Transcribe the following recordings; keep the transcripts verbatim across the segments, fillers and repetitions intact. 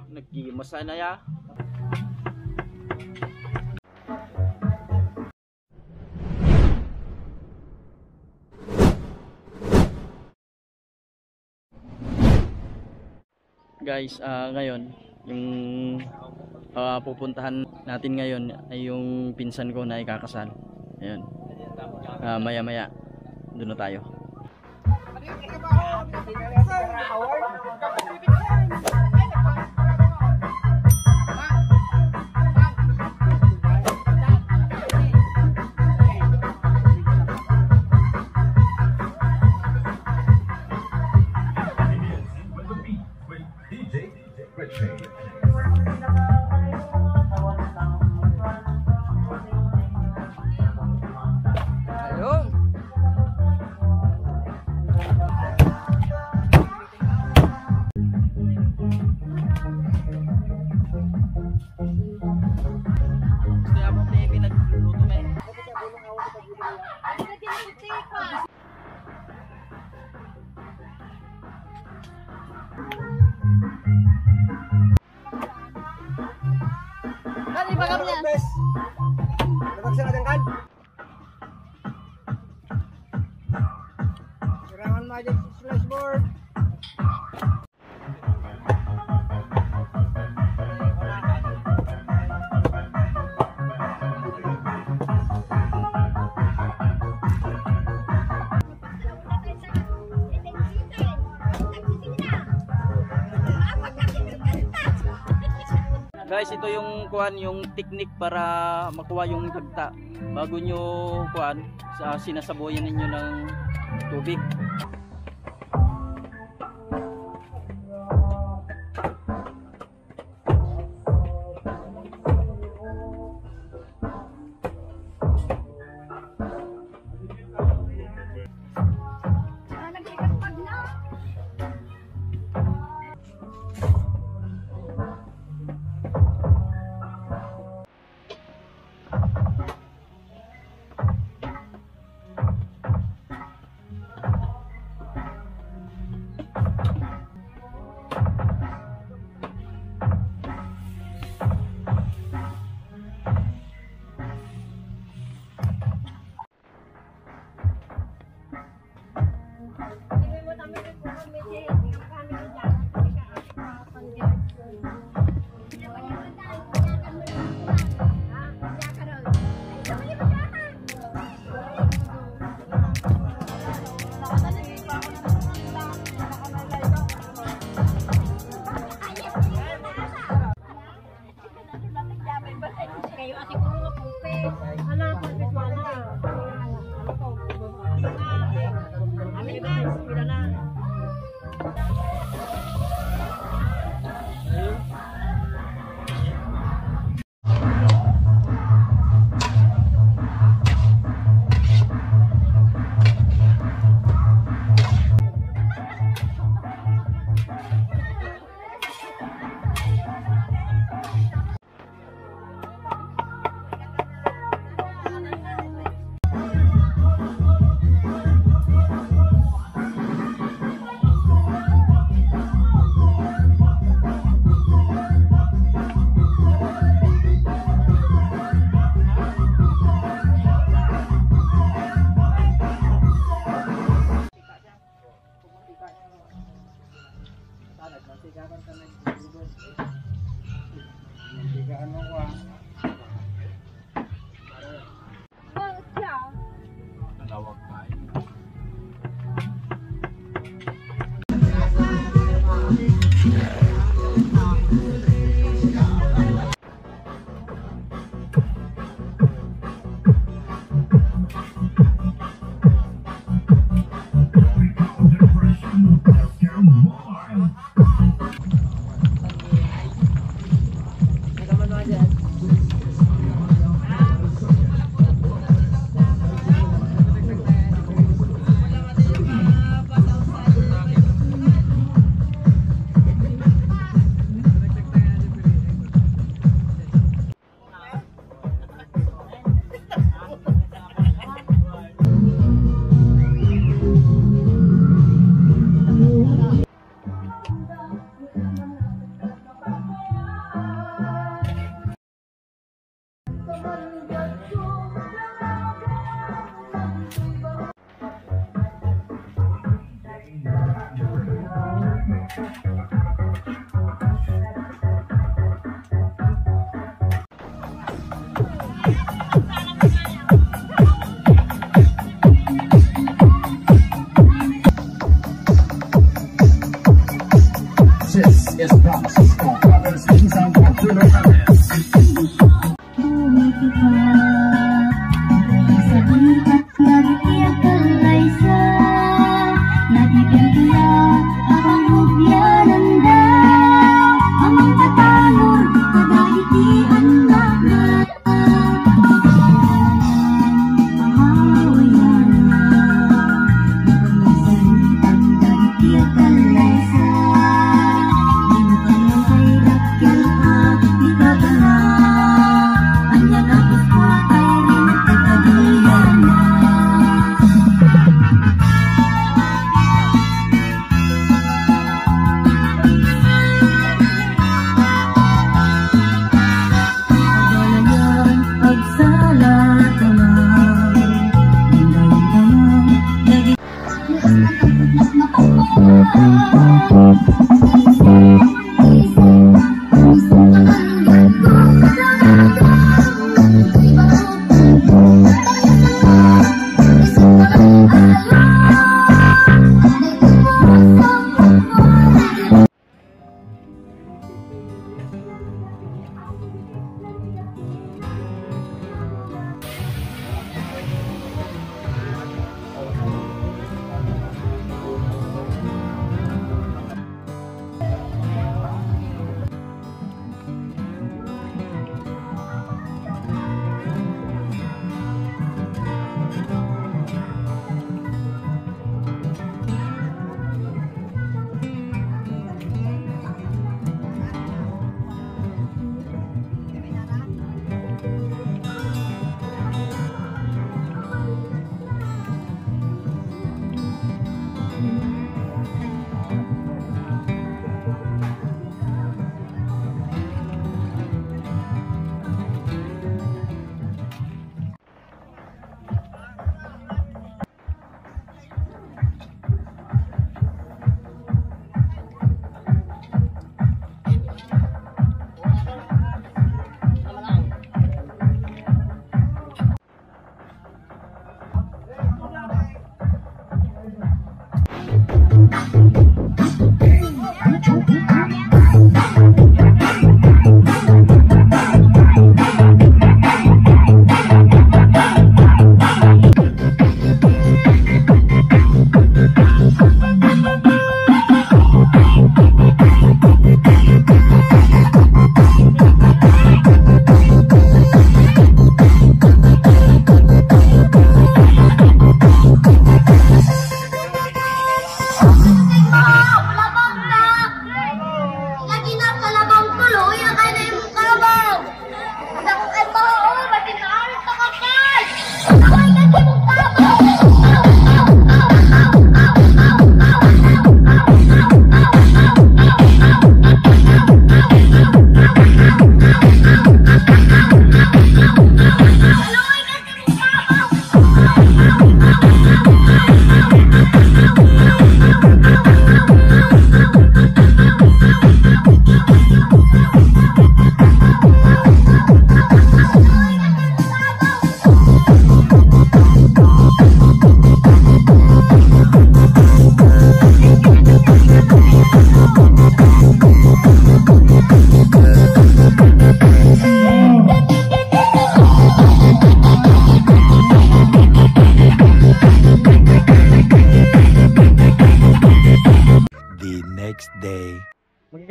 Naggimas na ya. Guys, ah, ngayon, yung, ah, pupuntahan natin ngayon ay yung pinsan ko na ikakasal. Ayun. Ah, maya-maya, doon na tayo. Ayun. Kaya mo, baby, nagluluto, men. Dali, bagam niya. Nabagsak ka dyan, Kan? Kailangan magic splash board. Guys, ito yung kuan, yung technique para makuha yung tagta. Bago nyo kuan, sa sinasabuyan ninyo ng tubig.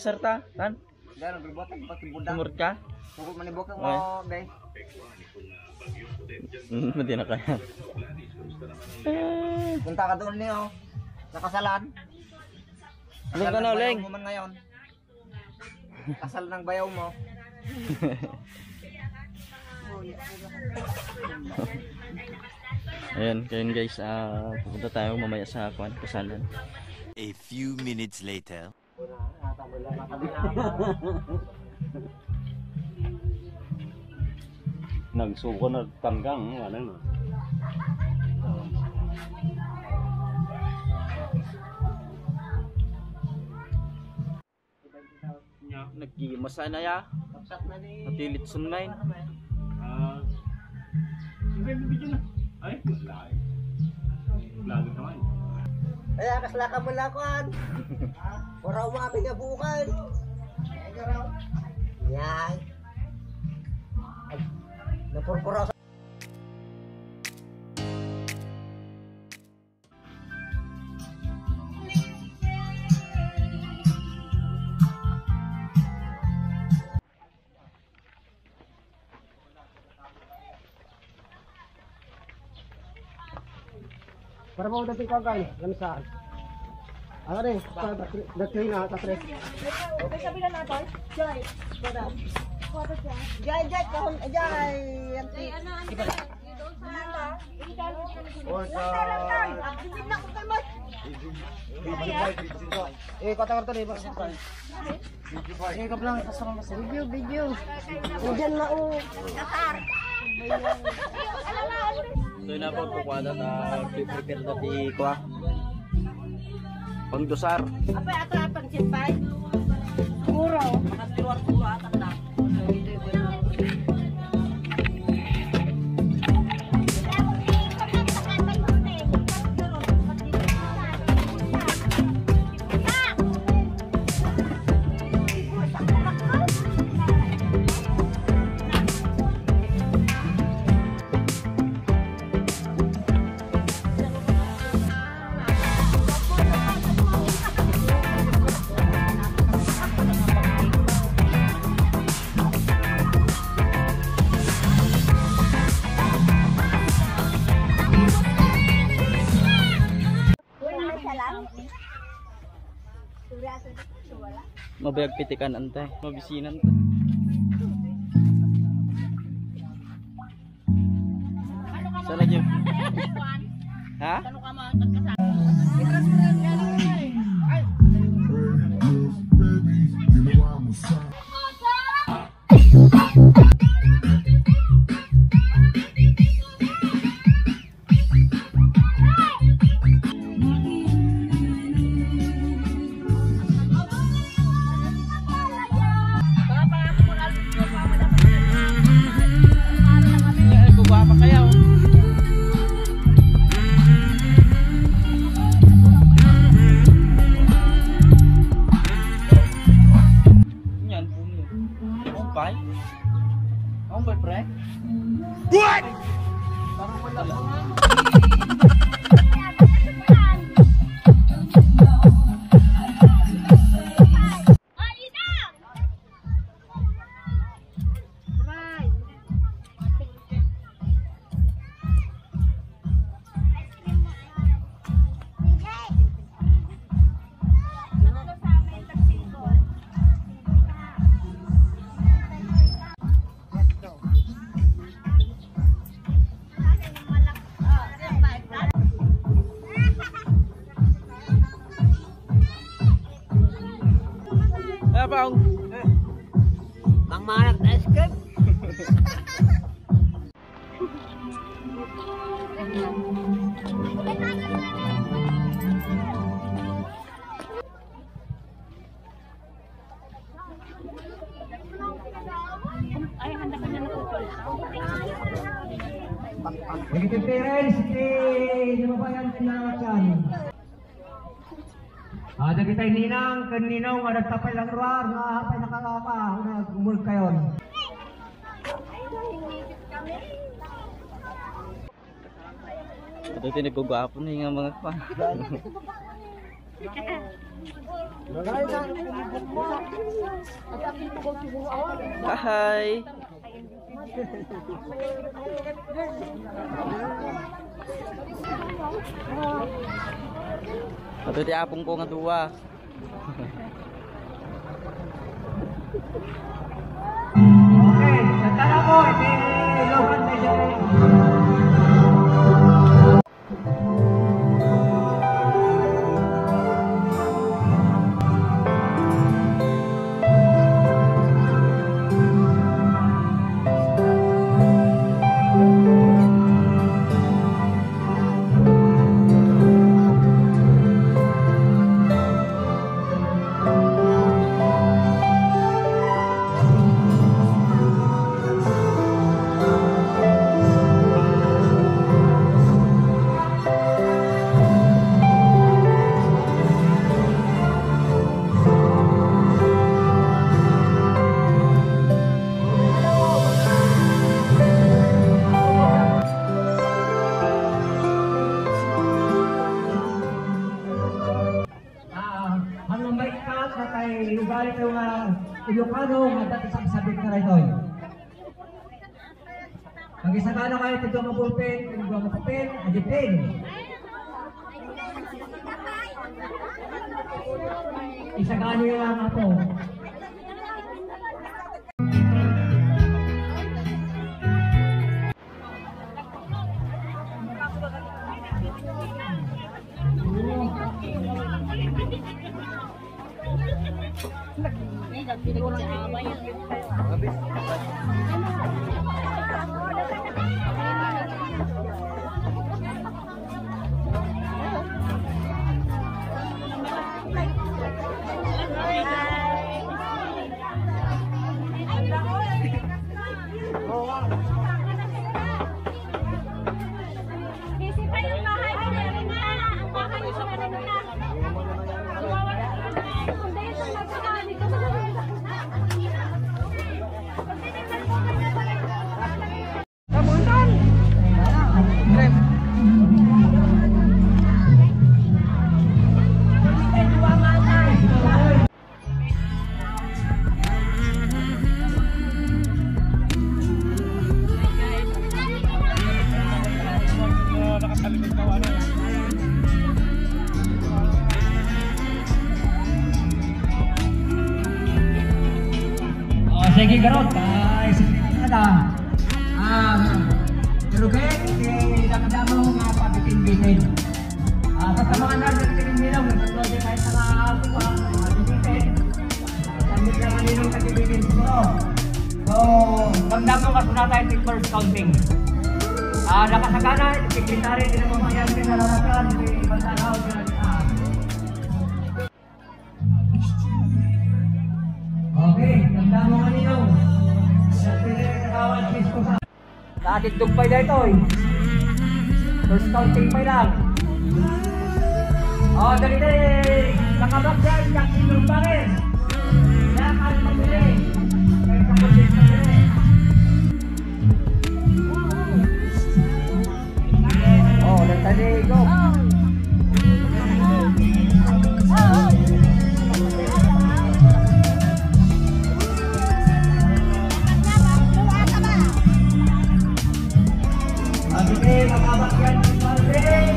Sarta, tan? Dara, berbuat ang pakibudak. Umur ka? Sukot man ibukang mo, be. Mm, mati na kaya. Eh. Punta ka doon niyo. Nakasalan. Kasal ng bayaw mo man ngayon. Kasal ng bayaw mo. Ayan, kayon guys, ah, pupunta tayo mamaya sa kwan, kasalan. A few minutes later. Nagsuko, nagtanggang, ano na. Nagkimasa na ya. Matilit sun main. Ah. Siyempre, may video na. Ay, mas layo. Layo naman. Kaya, kaslaka mo lang, kuan. Para umabig na bukan. Yan. Napurpura sa Para mo dati kang kan, lamsaan. Ano ni? Dati na, tapos. Okay, sabi na natin. Joy, Joy, Joy, kahon, Joy. Joy, ano, ano? Eh, kata-kata ni, Bas. Eh, ka lang, basta lang, basta. Video, video. O, dyan na, o. Ito na po, kukuha na, ah, prepare na ti kuha. Pangdusar. Apa, ata, pangsit pa? Siguro. Makasiwar, siguro, ata na. Mabayag pitikan, antay. Mabisinan ta. Sa radyo. Ha? Eh, gugwapa kayo. Yan, puno. Ang bay? Ang bay, pre? What? Abang. Mang manat ice cream. Negative parents, eh, nababayan din na naman. Ah, dagitay ninang ken ninong nga nagtapay lang ruar nga apay nakakaka, nagumul kayon. Ito tinigugwapo ni nga mga pa. Hi. Ato ti apong ko nga dua. Okay, tara po, iti ilokan ni Jerry. Ah, ang mabait ka, katay ugali tayo nga Ilocano, nga dati sa sabit na raytoy. Magisagana kayo, ti dua nga ballpen, ti dua nga papel, adipin. Isagana yung mga po. O, sige, garot. Ay, sige, garot, ah. Ah, pero kaya, eh, damdamo nga pabitin-bitin. Ah, sa mga nasa tingin nila, may tatlo din kahit mga, ah, bitin. Damit lang ang ninong sa bitin siguro. So, damdamo nga suna tayo sa first counting. Ah, nakasagana, secretary, din ang mga yan, din ang mga yan, din ang mga yan, din ang mga yan. Okay, tanda mo kanino. Sa pili, kagawad, Kristo sa. Nakatindog pa dito eh. First counting pa lang. Oh, dali, dali. Nakabak yan, Jackson Lumbangan. Kaya kami mamili. Kaya sa pagkakas mamili. Oh, nagtaligo. Ang hindi makabakyan si Marvin.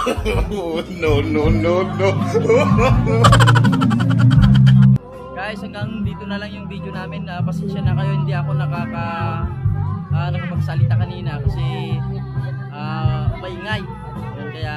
Oh, no, no, no, no. Guys, hanggang dito na lang yung video namin. Ah, pasensya na kayo, hindi ako nakaka ah, nakapagsalita kanina kasi ah, maingay. Yun, kaya